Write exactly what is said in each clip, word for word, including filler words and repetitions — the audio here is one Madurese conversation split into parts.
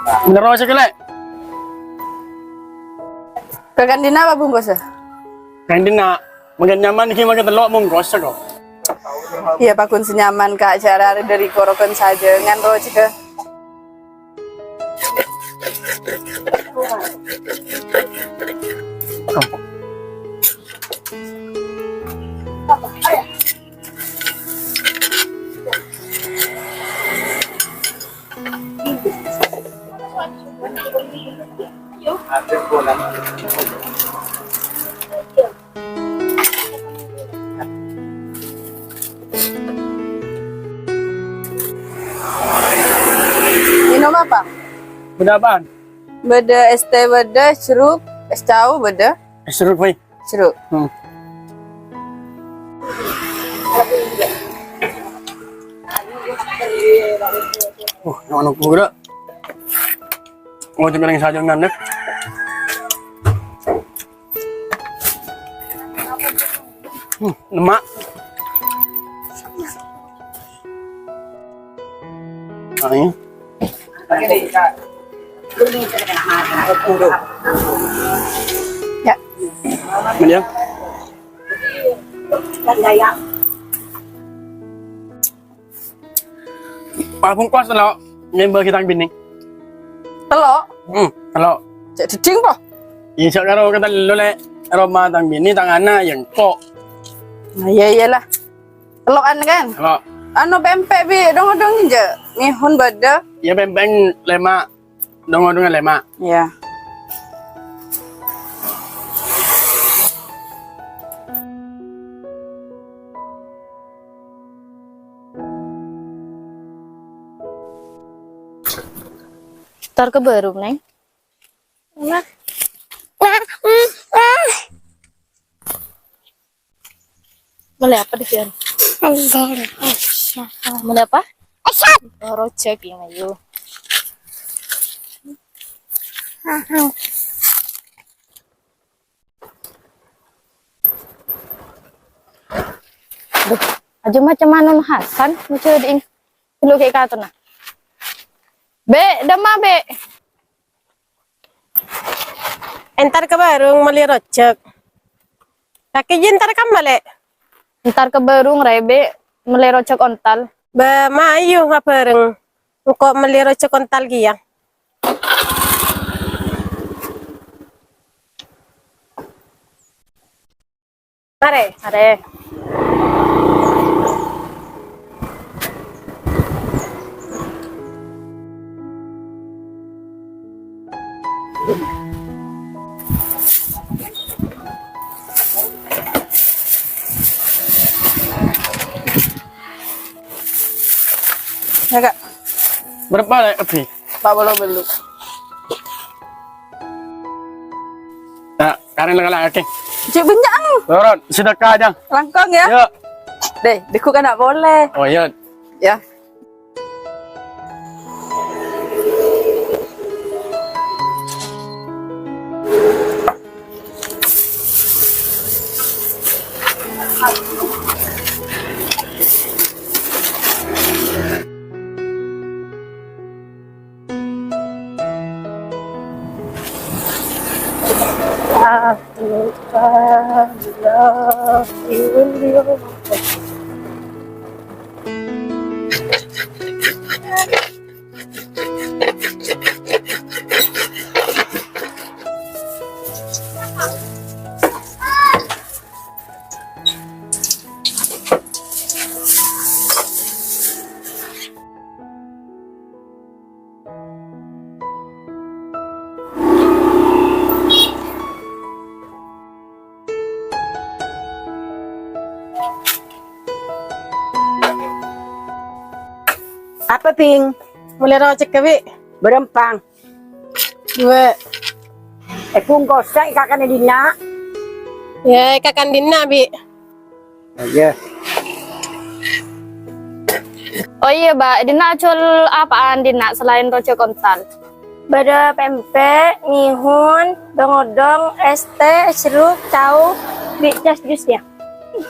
Bhender rojhâk, Lè'. Ka ka'dinto apa bungkosa? Ka'dinto, mangkèn nyaman ghi' mangkèn tello' bungkosa, kok. Iyâ, paggun sè nyaman, Ka', jhâ' arè-arè dhâri korokan sajhâ ngan rojhâk. Minum apa? Bâdâ apaan? Bâdâ es teh, bâdâ es jeruk, es cau bâdâ. Es jeruk, Boy. Jeruk. Hmm. Uh, yang anu gua. Oh, cemeng saja ngan, deh. Hmm, lemak. Ayo. Ya. Mending. Wah, bungkos lo, nyembel kita binè. Tello'? Hmm, tello'. Cè' dhâddhing, po? Iyâ, cè' karo katello', Lè'. Roma tang binè, tang ana', yâ engko'. Nah, iyâ, iyâlah. Tello'an, kan? Tello'. Anu, pèmpè', Bi', dong-odong jâ'. Mèhun bâdâ. Iyâ, pèmpè' lèma'. Dong-odongnga lèma'. Iyâ. Entar ka bârung, Neng. Mellè apa, Dian? Mellè apa? Oh, rojhâk, iyâ, ayo. Aduh, aja macem-macem Hasan, mujâ di'èng. Lu kayak katona. Be', dâmma, Be'. Entar ka bârung mellè rojhâk. Kakè jiyâ entar ka mma, Lè'? Entar ka bârung, rè, Be', mellè rojhâk ontal. Bâ, mayu abhâreng. Engko' mellè rojhâk ontal kèya. Arè. Arè. Yâ, Ka'. Bârâmpa, Lè', kabbhi? Empat puluh bellu'. Nah, karèng la-, la-, oke. Cè' bânnya'an. Turun, sedekah aja. Langkong, yâ. Yuk. Deh, dikku kan ndak boleh. Oh, iya. Yâ. Apa, Bing? Mellè rojhâk, Bi'. Bârâmpa? Duwâ'. È bungkosa è kakan è dinna'? Yâ, è kakan dinna', Bi'. Oh, iyâ. Oh iyâ, Bâ', è dinna' ajhuwâl apaan dinna' salaèn rojhâk ontal? Bâdâ pèmpè', mèhun, dong-odong, es teh, es jeruk, cau, bi' jas jus, yâ.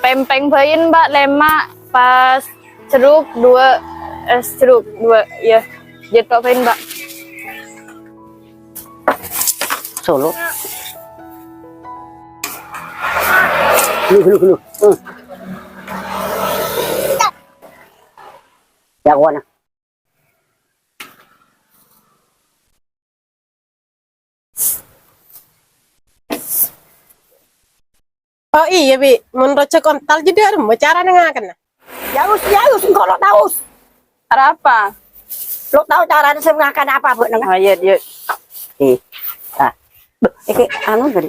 Pèmpè' bhâi, Bâ', lèma', pas jeruk, duwâ', es jeruk, duwâ', yâ. Jâ' to' bhâi, Bâ'. Solo. Gulu, gulu, gulu. Hmm. Ya, kuwana. Oh iyâ, Bi'. Mon rojhâk ontal jâdiyâ aremma carana ngakanna? Yaus, yaus, engko' lo' taus. Arapa? Lo' tao carana sè ngakan apa, Bu', neng? Oh, iyâ, iyâ. Eh, ah. Duh, iki anu tadi.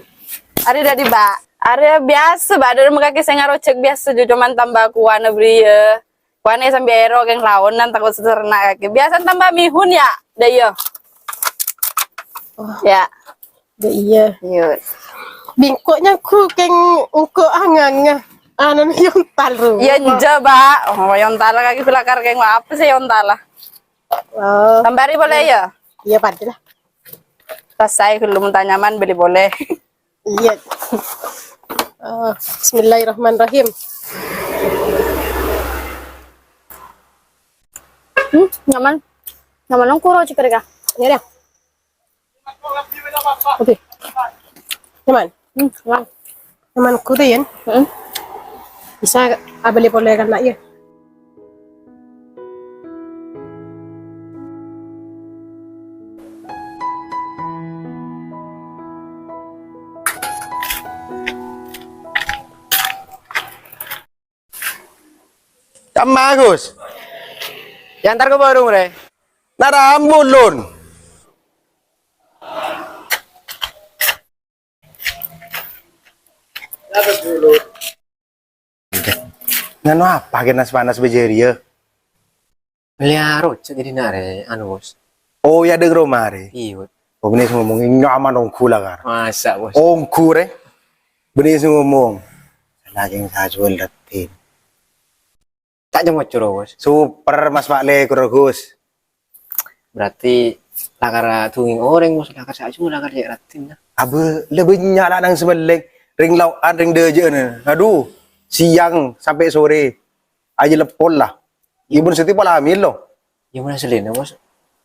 Arè dâddi, Ba'. Arè biyasa, Ba'. Dâri makakè sè ngarojhâk biyasa, ju-, cuman tamba kuwana bâriyâ. Kuwana sambi èro kèng laonan tako' sasèrna kakè. Biyasa tamba mèhun, yâ? Dâ' iyâ. Oh. Yâ. Dâ' iyâ. Iyâ. Bingko nyangku kèng engko' anganga. Anu yontal ru. Yâ, enjâ', Ba'. Oh, yontal kakè ghulâ kar kèng apa sih yontal? Oh. Tambari polè, yâ? Iyâ, padâ lah. Rasaè ghâllu, mon ta' nyaman bâli polè. Iyâ. Oh, bismillahirrahmanirrahim. Hmm, nyaman. Nyaman nong kuro cik reka. Iyâ, dâ. Oke. Nyaman? Hmm, nyaman. Nyaman kudu, Yan? Hmm. Bisa abâli polè kan, Nak, yâ? Camma, Gus. Èantar ka bârung, rè. Nara ambulun. Nganu apa kèna panas bâjâ rèya? Mellèya rojhâk è dinna' rè, anu, Bos. Oh, yâ, dâ' roma rè. Iyâ, Bos. Oh, bânnè sè ngomong, nyaman ongghu la, Kar. Masa, Bos? Ongghu, rè. Bânnè sè ngomong. Laghi sajhuwâl raddhin. Ta' jhâ' ngocor, Bos. Super, Mas, Pak, lè, kuro, Gus. Berarti lakar dungngèng orèng, Bos, lakar sajhuwâl, lakar cè' raddhin, yâ. Abâ, la bânnya' la nang sè mellèng, rèng lao'an, rèng dâjâ'ân. Adu, siang sampè' sorè. Ajâ leppol la. Iyâ, bân sètè pola amèl lo. Iyâ, mon asllèna, Bos.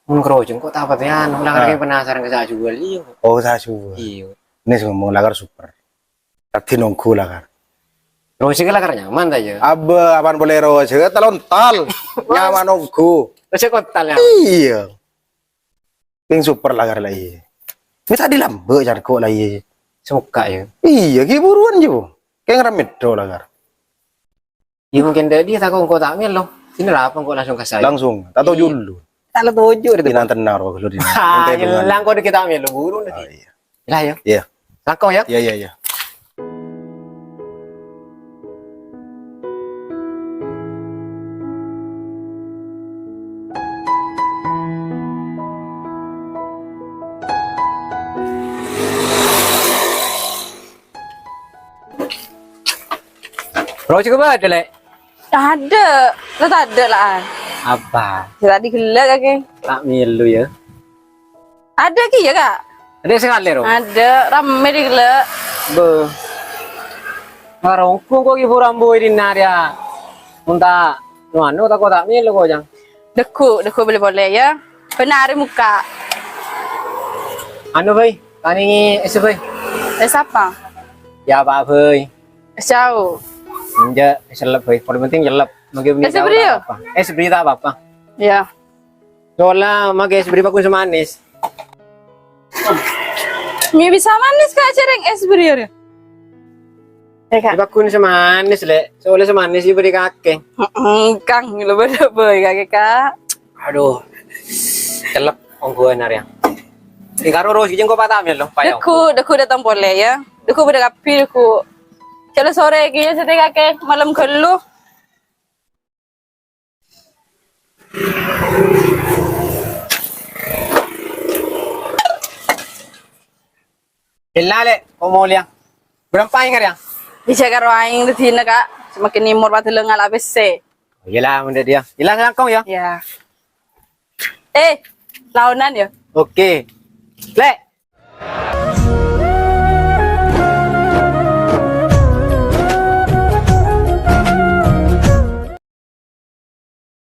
Mon kerojong kok ta' patèyan, lakar Ah. kèng penasaran ka sajhuwâl, iyâ. Oh, sajhuwâl. Iyâ. Nè sè ngomong lakar super. Tadi nongghu lakar. Rojhâk lakar nyaman ta, yâ? Abâ, apaan polè rojhâk, ta' lontal. Nyaman nongghu. Rojhâk ontal, yâ? Iyâ. Kèng super lakar la iyâ. Mè' ta' dilambâ' carko' la iyâ. Sè mokka', yâ? Iyâ, ghi' buruwân, jâ, Bu. Kèng rammèdho lakar. Iyâ, mungkin dâddi tako' engko' ta' mèlo. Sini ra apa engko' langsung ka saya? Langsung, ta' toju' Iyâ. Dulu. Ta' la toju' dâ. Dinang tenang ro, dulu dinang. Ha, Engko' ilang kok dâggi' ta' mèlo, buru dâddi. Oh, iyâ. Lah, yâ. Iyâ. Langkong, yâ. Iyâ, iyâ, iyâ. Bro, coba ada, Lè'. Tadâ', lo tadâ' la. Apa? Sè tadi ghellâ' kakè. Ta' mèlo, yâ. Adâ' kèya, Ka'? Adâ' sakalè, ro? Adâ', rammè dhi ghellâ'. Bâh. Marongkong kok ibu rambu dinna' rèya. Mon ta' no anu tako' ta' mèlo kok, Jang. Dâggu', dâggu' bâli polè, yâ. Bân arè mokka'. Anu, Bhâi, tanèngè es, Bhâi. Es apa? Yâ, apa, Bhâi? Es jâuk. Enjâ', es cellep, Bhâi. Paling penting cellep. Mangkè Es beri ta' apa-apa. Es beri ta' apa-apa. Yâ. Soalnya mangkè es beri pakkun sè manès. Mè' bisa manès, Ka', jhâreng es beri, yâ? Yâ, Ka'. Pakkun sè manès, Lè'. Soalnya sè manès èbâri kakè. Heeh, Kang, lo bâdâ bhâi kakè, Ka'. Aduh. Cellep ongghuwân arèya. Èngkaro ros ghi' jhâ' engko' pata mèlo, payo. Dâggu', dâggu' dâteng polè, yâ. Dâggu' bâdâ kabbhi, dâggu'. Jhâ' lo sorè ghi', yâ, sètè kakè malem ghâllu. Ella, Lè', ko' molèya. Bârâmpa aèng arèya? Bisa karo aèng dâddhina, Ka'. Semakin nèmor padâ la ngala' pèssè. Iyâ la, mon dâddhi, yâ. Ella, langkong, yâ. Yâ. Eh, laonan, yâ. Oke. Lè',